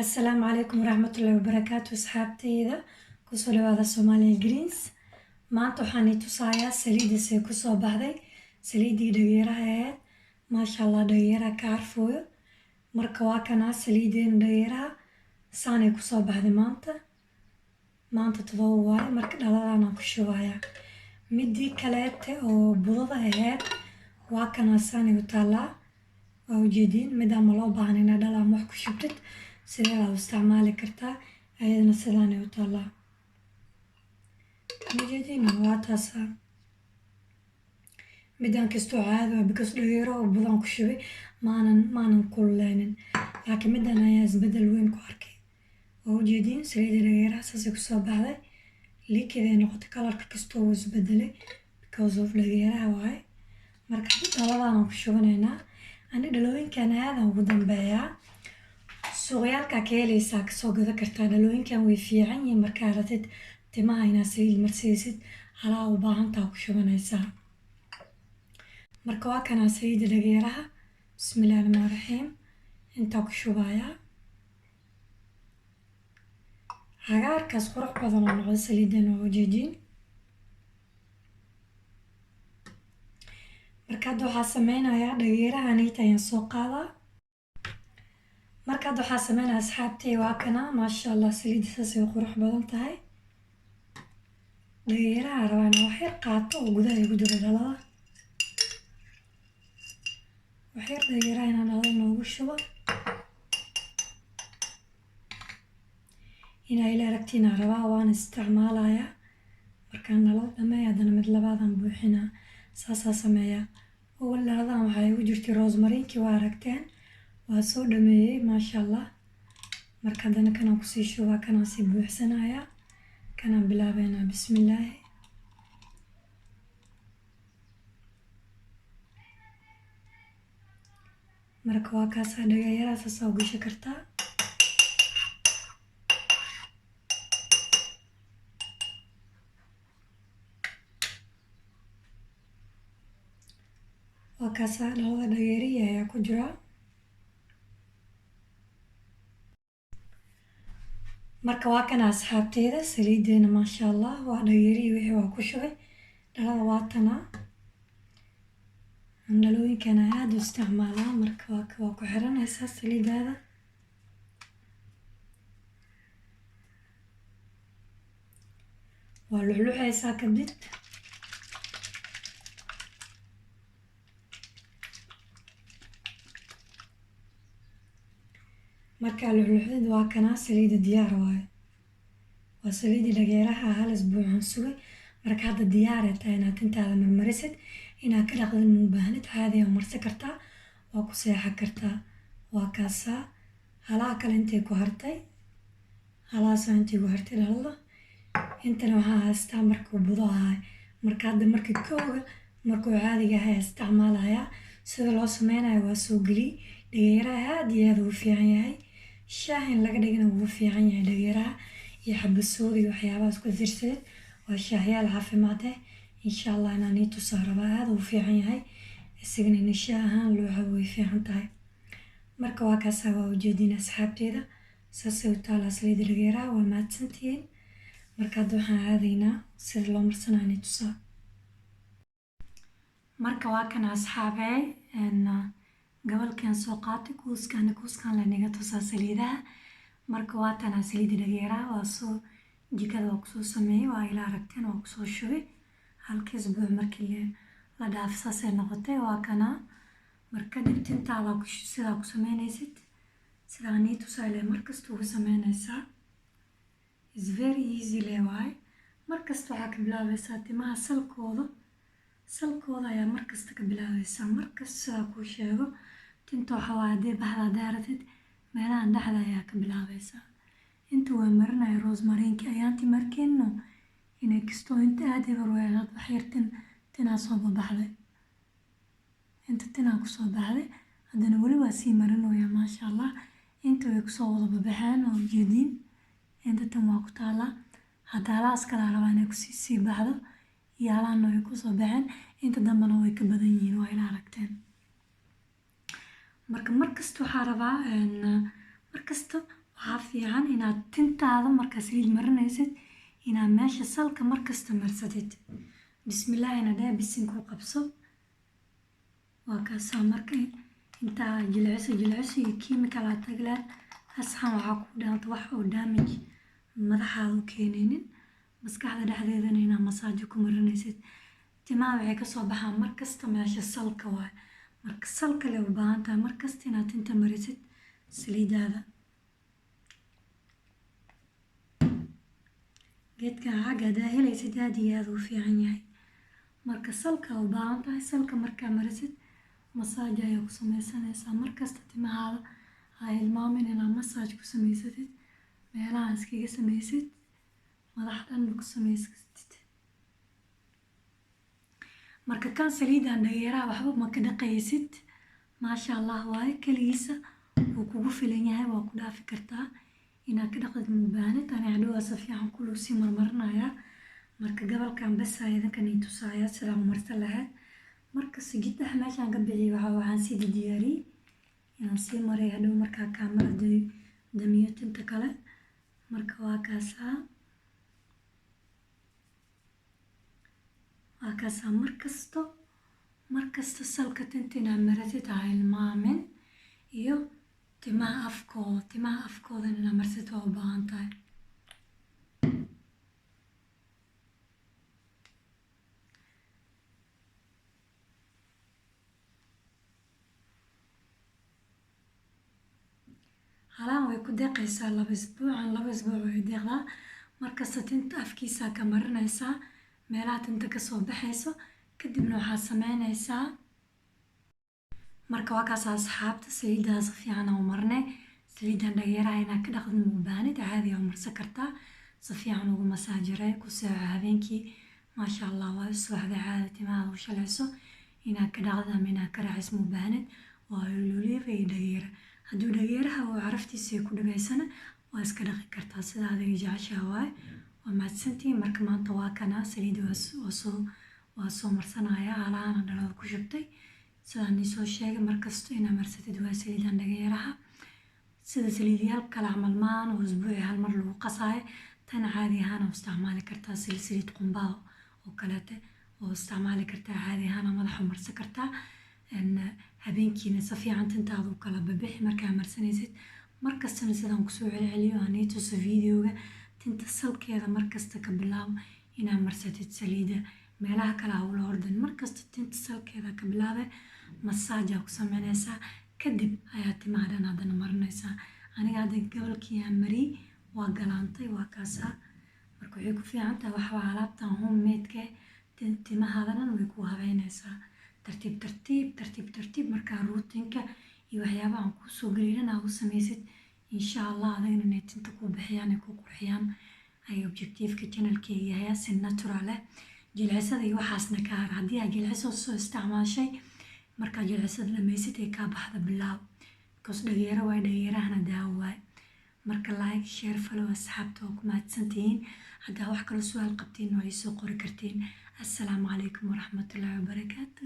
Assalaamu calaykum waraxmatullaahi wabarakaatu asxaabteyda kusoo dhawaada Soomaaliya Greens. Maanta waxaan i tusayaa saliiddiisay kusoo baxday, saliiddii dhageeraha ahayd. Maasha Allah, dhageeraha ka carfooyo. Marka waa kanaa saliideena dhageeraha saanay kusoo baxday maanta. Maanta 7 waaye. Marka dhaladaan ku shubayaa. Midii kaleete oo budada ahayd waa kanaa, saanay u taallaa, waa ujeediin. Midaan ma loo baahna inaad dhala ama wax ku shubtid, sideedaa u isticmaali kartaa. Ayadana sidaanay u taallaa, ujeediin, waa taasaa. Midaan kastoo caadi waa because dhageero oo budaan ku shubay, maanan kululeynin, laakiin midaan ayaa isbedel weyn ku arkay. Waa ujeediin, saliidda dhageeraha saasay kusoo baxday, liquid ay noqotay, colorka kastoo wuu isbedelay because of dhageeraha waaye. Marka dhaladaan ku shubanaynaa. Ani dhalooyinkan aadaan ugu dambeeyaa, suuqyaalkaa ka helaysaa, kasoo gada kartaa. Dhalooyinkan way fiican yihiin markaa ratid timaha inaad saliid marsiisid, halaa u baahantaa ku shubanaysaa. Marka waa kanaa saliidda dhageeraha. Bismillahi raxmaan raxiim, intaa ku shubayaa. Cagaarkaas qurux badan oo noqda saliidan, waa ujeediin. Marka hadda waxaa sameynayaa dhageeraha ayaan soo qaadaa. Marka hadda waxaa sameynaya asxaabtey, waa kana, maasha Allah, saliidda saasay qurux badan tahay. Dhageeraha rabaa inaan wax yar qaato oo gudaha igu jiro dhalada, wax yar dhageeraha inaan dhalada noogu shubo. Inaa ila aragtiinaa rabaa, waan isticmaalayaa. Markaan dhalada dhameeyo, haddana mid labaadaan buuxinaa, saasaa sameeyaa. Awal dhaladan waxaa igu jirtay rosemarinkii, waa aragteen, waa soo dhameeyey, maasha Allah. Marka haddana kanaan kusii shubaa, kanaan sii buuxsanayaa, kanaan bilaabeynaa. Bismillaahi. Marka waa kaasaa, dhagayaraa saasaa u gashan kartaa. Waa kaasaa, dhalada dhageerihi ayaa ku jira. Marka waa kana asxaabteyda, saliideena, maasha Allah, waa dhageerihii wixii waa ku shubay dhalada, waa tana. Dhalooyinkana aada u isticmaalaa. Marka waa ku xiranaysaa saliidaada, waa luxluxaysaa kadib. Markaa luxluxdid, waa kanaa, saliida diyaar waaye. Waa saliidii dhageeraha, hal isbuucan sugay. Marka hadda diyaar ay tahay inaad tintaada marmarisid, inaad ka dhaqdid ma u baahnid, caadi aa marsan kartaa, waa ku seexan kartaa. Waa kaasaa. Halaha kale intay ku hartay, halahaasaa intay ku hartay dhalada. Intana waxaa haystaa markuu budo ahay. Marka hadda markii kooga markuu caadiga ahay isticmaalayaa, sida loo sameynayo waa soo geliyey. Dhageeraha aad iyo aad ugu fiican yahay, shaah in laga dhigana wuu fiican yahay. Dhageeraha iyo xabasooda iyo waxyaabahaas ku dirsadeed waa shaahyaal caafimaad eh. Insha Allah inaan ii tusaa rabaa, aad ugu fiican yahay isagana in shaah ahaan loo cabo way fiican tahay. Marka waa kaasaa, waa ujeediin asxaabteeda, saasay u taalaa saliidda dhageeraha. Waa mahadsantihiin. Marka hadda waxaan aadaynaa sida loo marsanaa inay tusaa. Marka waa kana asxaabey, gabalkan soo qaatay, kuuskaan kuuskaan laniga tusaa saliidaha. Marka waa tanaa saliidda dhageeraha, waa soo jikada waa kusoo sameeyey, waa ila aragteen, waa kusoo shubay. Halka isbuuc markii la dhaaf saasay noqotay, waa kanaa. Marka kadib tintaada sidaa ku sameynaysid, sidaa nii tusaale markasta ugu sameynaysaa, is very easy le waaye. Markasta waxaa ka bilaabaysaa timaha salkooda, salkooda ayaa markasta ka bilaabaysaa. Markasta sidaa kuu sheego, tinta waxaa waaye haddii baxda haddaa ratid, meelahan dhexda ayaa ka bilaabaysaa. Inta waa marinaya rosemarinkii ayaanti markiino inay kastoo inta aada eber weelaad, wax yar tin tinaa soo babaxday, inta tinaa kusoo baxday, haddana weli waa sii marinooyaa, maasha Allah. Inta way kusoo wada babaxeen, waa ujeediin. Inta tan waa ku taalaa, hadda halahaas kalaa rabaa inay kusii sii baxdo, iyo halahana way kusoo baxeen, inta dambena way ka badan yihiin, waa ila aragteen. Marka markasta waxaa rabaa, markasta Waxaa fiican inaad tintaada markaa saliid marinaysid inaad meesha salka markasta marsatid. Bismillaahina dheh, bisinkuu qabso. Waa kaasaa. Marka intaa jilciso jilciso iyo chemical aad tagi lahayd, asxan waxaa ku dhaanta wax oo damage madaxaada u keenaynin, maskaxda dhexdeedana inaad masaajo ku marinaysid. Timaha waxay kasoo baxaan markasta meesha salka waay. Marka salka le u baahan tahay markasta inaad tinta marisid saliidaada. Geedkan xagga hadaa helaysid, aad iyo aad uu fiican yahay. Marka salka u baahan tahay, salka markaa marisid, masaaj ayaa ku sameysanaysaa. Markasta timahaada ha hilmaamin inaad masaaj ku samaysatid, meelaha iskaga sameysid, madax dhan ku samaysatid. Marka kan saliidan dhageeraha waxba ma ka dhaqaysid. Maasha Allah waaye, keligiisa wuu kugu filan yahay, waa ku dhaafi kartaa, inaad ka dhaqdid ma u baahnid. Ani hadhow si fiican kuluu sii marmarinayaa. Marka gobolkan bes ayaa idinkan ii tusaaya sidaan u marsan lahayd. Marka sigiddax meeshaan ka bixiyay, waxaan sii diyaariyey inaan sii maray hadhow markaa kaamarada damiyo tinta kale. Marka waa kaasaa, waa kaasaa. Markasto salka tinta inaad maratid ha hilmaamin, iyo timaha afkooda, timaha afkoodan inaad marsid waa u baahan tahay. Halaan way ku deeqaysaa 2 isbuucan, 2 isbuuc way deeqdaa. Markasta tinta afkiisa ka marinaysaa meelaha tinta kasoo baxayso, kadibna waxaad sameynaysaa. Marka waa kaas, asxaabta, saliiddaas si fiican aan u marnay. Saliidan dhageeraha inaad ka dhaqdid ma u baahnid, caadi aa u marsan kartaa. Si fiican ugu masaajaree, ku seexo habeenkii. Maasha Allah waa. Subaxda caadi timaha u shalayso, inaad ka dhaqdid ama inaad ka raacis ma u baahnid. Waa olive iyo dhageera. Hadduu dhageeraha oo caraftiisa ay ku dhibaysana, waa iska dhaqi kartaa, sida adiga jeceshaha waaye. Waa mahadsantihiin. Marka maanta waa kana saliidda waa soo marsanaya, halahana dhalada ku shubtay. Sidaan iisoo sheegay, markasto inaad marsatid waa saliidan dhageeraha. Sida saliidyaal kale camal maahan oo usbuuci hal mar lagu qasaayo. Tan caadi ahaan oo isticmaali kartaa, sida saliid qumbaha oo kaleete oo isticmaali kartaa, caadi ahaan madaxa u marsan kartaa. Habeenkiina si fiican tintaada u kala babixi markaa marsanaysid. Markastana sidaan kusoo celceliyo aan ii tuso videoga, tinta salkeeda markasta ka bilaabo inaad marsatid saliida. Meelaha kale ha ula ordan. Markasta tinta salkeeda ka bilaabe, masaaj aa ku sameynaysaa, kadib ayaa timaha dhan haddana marinaysaa. Aniga hadda gobolkii aan mariyey waa galaantay, waa kaasaa. Marka waxay ku fiican tahay waxaa alaabtan homemade-ka, timahaada dhan way ku habeynaysaa tartiib tartiib, tartiib tartiib. Markaa routine-ka iyo waxyaabaha aan kuu soo gelin aa u samaysid, insha Allah adagana inay tinta kuu bixiyaan, ay kuu qurxiyaan ay objective-ka channelkeyga yahay, si natural ah. Jilcisada iyo waxaasna ka har. Haddii aad jilciso soo isticmaashay, markaa jilcisada dhamaysid ay kaa baxda bilaab, because dhageero waay, dhageerahana daawo waay. Marka like, share, follow, asxaabta, waa ku mahadsantihiin. Haddaa wax kaloo su-aal qabtiin, waa iisoo qori kartiin. Assalaamu calaykum waraxmatullaahi wabarakaatu.